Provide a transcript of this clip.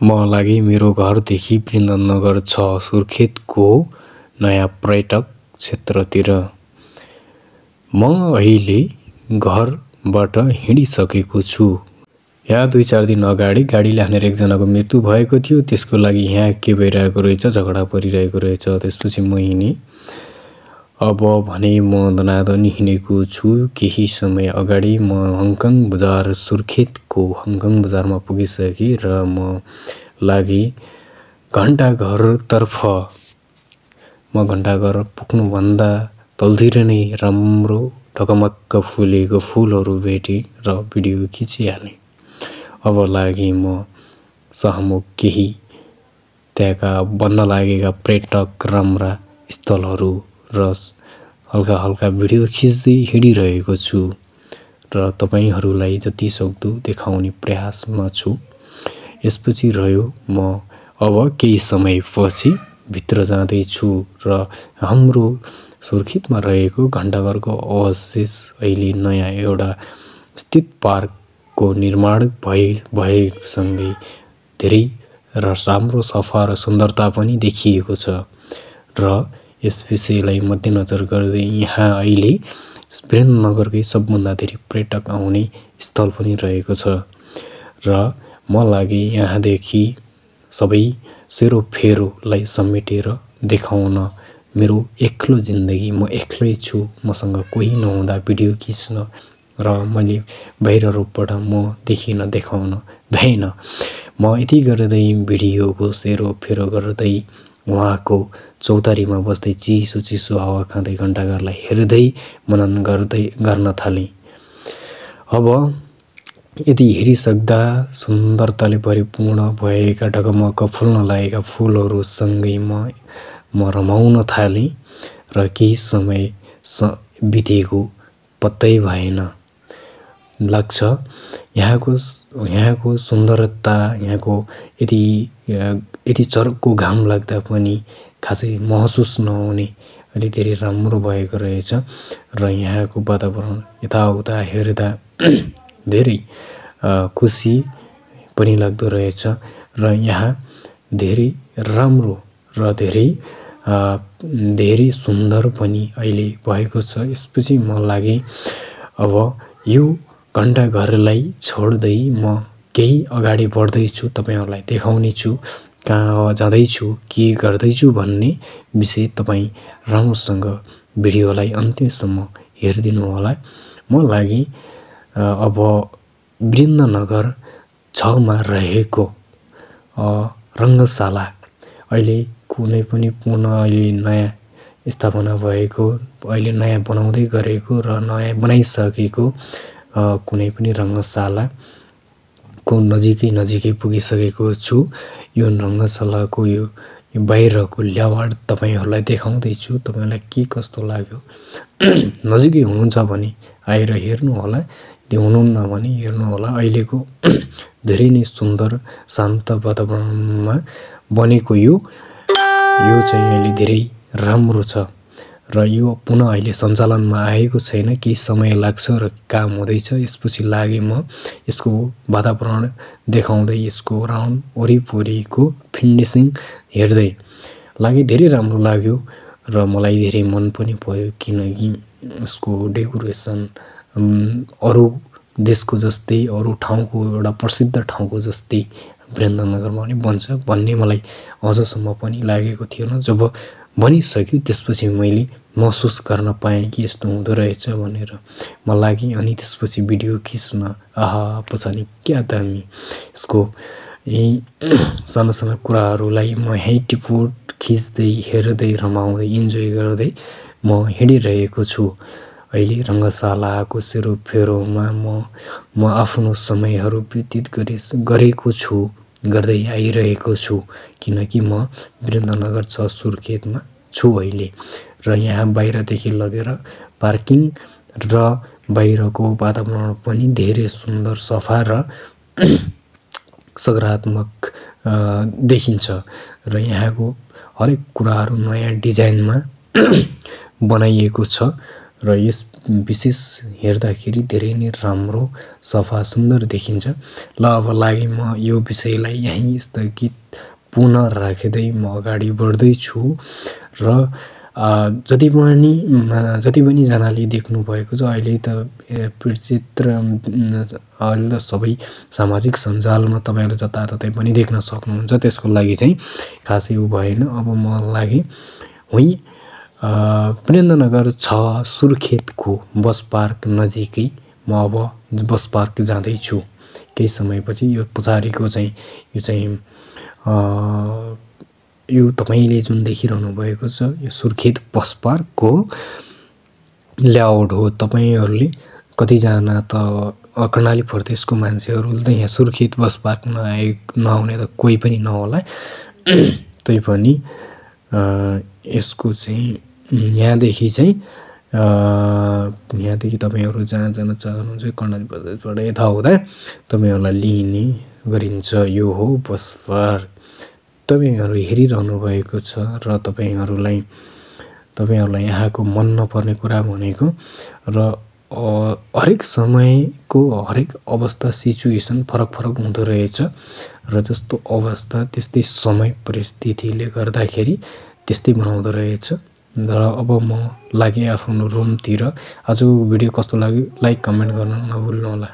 म लागि मेरो घरदेखि वृन्दावनगर 6 सुर्खेतको नयाँ पर्यटक क्षेत्रतिर। म अहिले घरबाट हिँडिसकेको छु। यहाँ 2-4 दिन अगाडि गाडीले हानेर एकजनाको मृत्यु भएको थियो। त्यसको लागि यहाँ के भइरहेको रहेछ, झगडा परिरहेको रहेछ। त्यसपछि म हिँडेँ। अब भने म दनादन हिँडेको छु। केही समय अगाडि म हङकङ बजार, सुर्खेतको हङकङ बजारमा पुगिसकेँ र म लागि घण्टाघरतर्फ। म घण्टाघर पुग्नुभन्दा तलतिर नै राम्रो ढकमक्क फुलेको फुलहरू भेटेँ र भिडियो खिचिहालेँ। अब लागि म सहमुख केही त्यहाँका बन्न लागेका पर्यटक राम्रा स्थलहरू र हल्का हल्का भिडियो खिच्दै हिँडिरहेको छु र तपाईहरूलाई जति सक्दो देखाउने प्रयासमा छु। यसपछि रह्यो म अब केही समयपछि भित्र जाँदैछु र हाम्रो सुर्खेतमा रहेको घण्टाघरको अवशेष अहिले नयाँ एउटा स्थित पार्कको निर्माण भएसँगै धेरै राम्रो सफा र सुन्दरता पनि देखिएको छ र यस विषयलाई मध्यनजर गर्दै यहाँ अहिले वृन्दावनगरकै सबभन्दा धेरै पर्यटक आउने स्थल पनि रहेको छ र म लागि यहाँदेखि सबै सेरोफेरोलाई समेटेर देखाउन मेरो एक्लो जिन्दगी, म एक्लै छु, मसँग कोही नहुँदा भिडियो खिच्न र मैले बाहिर रूपबाट म देखिन देखाउन भएन। म यति गर्दै भिडियोको सेरोफेरो गर्दै उहाँको चौतारीमा बस्दै चिसो चिसो हावा खाँदै घण्टाघरलाई हेर्दै मनन गर्न थालेँ। अब यति हेरिसक्दा सुन्दरताले परिपूर्ण भएका ढकमक्क फुल्न लागेका फुलहरूसँगै म रमाउन थालेँ र केही समय बितेको पत्तै भएन। लाग्छ यहाँको सुन्दरता, यहाँको यति चर्को घाम लाग्दा पनि खासै महसुस नहुने अलि धेरै राम्रो भएको रहेछ र यहाँको वातावरण यताउता हेर्दा धेरै खुसी पनि लाग्दो रहेछ र यहाँ धेरै राम्रो र धेरै सुन्दर पनि अहिले भएको छ। यसपछि म लागि अब यो घण्टाघरलाई छोड्दै म केही अगाडि बढ्दैछु, तपाईहरूलाई देखाउने छु कहाँ जाँदैछु, के गर्दैछु भन्ने विषय तपाईँ राम्रोसँग भिडियोलाई अन्त्यसम्म हेरिदिनु होला। म लागि अब वृन्दावनगर 6 मा रहेको रङ्गशाला अहिले कुनै पनि अहिले नयाँ स्थापना भएको, अहिले नयाँ बनाउँदै गरेको र नयाँ बनाइसकेको कुनै पनि रङ्गशालाको नजिकै पुगिसकेको छु। यो रङ्गशालाको यो बाहिरको ल्याआउट तपाईहरूलाई देखाउँदैछु। तपाईलाई के कस्तो लाग्यो? नजिकै हुनुहुन्छ भने आएर हेर्नु होला, यदि हुनुहुन्न भने हेर्नु होला। अहिलेको धेरै नै सुन्दर शान्त वातावरणमा बनेको यो चाहिँ अहिले धेरै राम्रो छ र यो पुनः अहिले सञ्चालनमा आएको छैन, केही समय लाग्छ र काम हुँदैछ। यसपछि लागे म यसको वातावरण देखाउँदै यसको राउन्ड वरिपरिको फिनिसिङ हेर्दै लागि धेरै राम्रो लाग्यो र मलाई धेरै मन पनि पर्यो, किनकि यसको डेकोरेसन अरू देशको जस्तै, अरू ठाउँको एउटा प्रसिद्ध ठाउँको जस्तै वृन्दावनगरमा पनि बन्छ भन्ने मलाई अझसम्म पनि लागेको थिएन। जब बनिसक्यो त्यसपछि मैले महसुस गर्न पाएँ कि यस्तो हुँदो रहेछ भनेर म लागि। अनि त्यसपछि भिडियो खिच्न पछाडि क्या दामी यसको यी साना साना कुराहरूलाई म टिपोट खिच्दै हेर्दै रमाउँदै इन्जोय गर्दै म हिँडिरहेको छु। अहिले रङ्गशालाको सेरोफेरोमा म आफ्नो समयहरू व्यतीत गर्दै आइरहेको छु, किनकि म वृन्दावनगर 6 सुर्खेतमा छु अहिले र यहाँ बाहिरदेखि लगेर पार्किङ र बाहिरको वातावरण पनि धेरै सुन्दर, सफा र सकारात्मक देखिन्छ र यहाँको हरेक कुराहरू नयाँ डिजाइनमा बनाइएको छ र यस विशेष हेर्दाखेरि धेरै नै राम्रो सफा सुन्दर देखिन्छ। ल अब लागि म यो विषयलाई यहीँ स्थगित पुनः राख्दै म अगाडि बढ्दै छु र जति पनि जनाले देख्नु भएको छ अहिले त चित्र अहिले त सबै सामाजिक सञ्जालमा तपाईहरु जताततै पनि देख्न सक्नुहुन्छ। त्यसको लागि चाहिँ खासै उ भएन। अब म लागि हुँ वीरेन्द्रनगर 6 सुर्खेतको बस पार्क नजिकै म अब बस पार्क जाँदैछु। केही समयपछि यो पछाडिको चाहिँ यो तपाईले जुन देखिरहनु भएको छ यो सुर्खेत बस पार्कको लेआउट हो। तपाईहरुले कतिजना त कर्णाली प्रदेशको मान्छेहरुले त यहाँ सुर्खेत बस पार्क नआउने त कोही पनि नहोला। तैपनि यसको चाहिँ यहाँदेखि तपाईहरु जहाँ जान चाहनुहुन्छ कर्णाली प्रदेशबाट यता आउँदा तपाईहरुलाई लिने गरिन्छ। यो हो बस पार्क। तपाईहरु हेरिरहनु भएको छ र तपाईहरुलाई यहाँको मन नपर्ने कुरा भनेको र हरेक समयको हरेक अवस्था सिचुएसन फरक हुँदो रहेछ र जस्तो अवस्था त्यस्तै समय परिस्थितिले गर्दाखेरि त्यस्तै बनाउँदो रहेछ। र अब म लागे आफ्नो रुमतिर। आजको भिडियो कस्तो लाग्यो लाइक कमेन्ट गर्न नभुल्नु होला।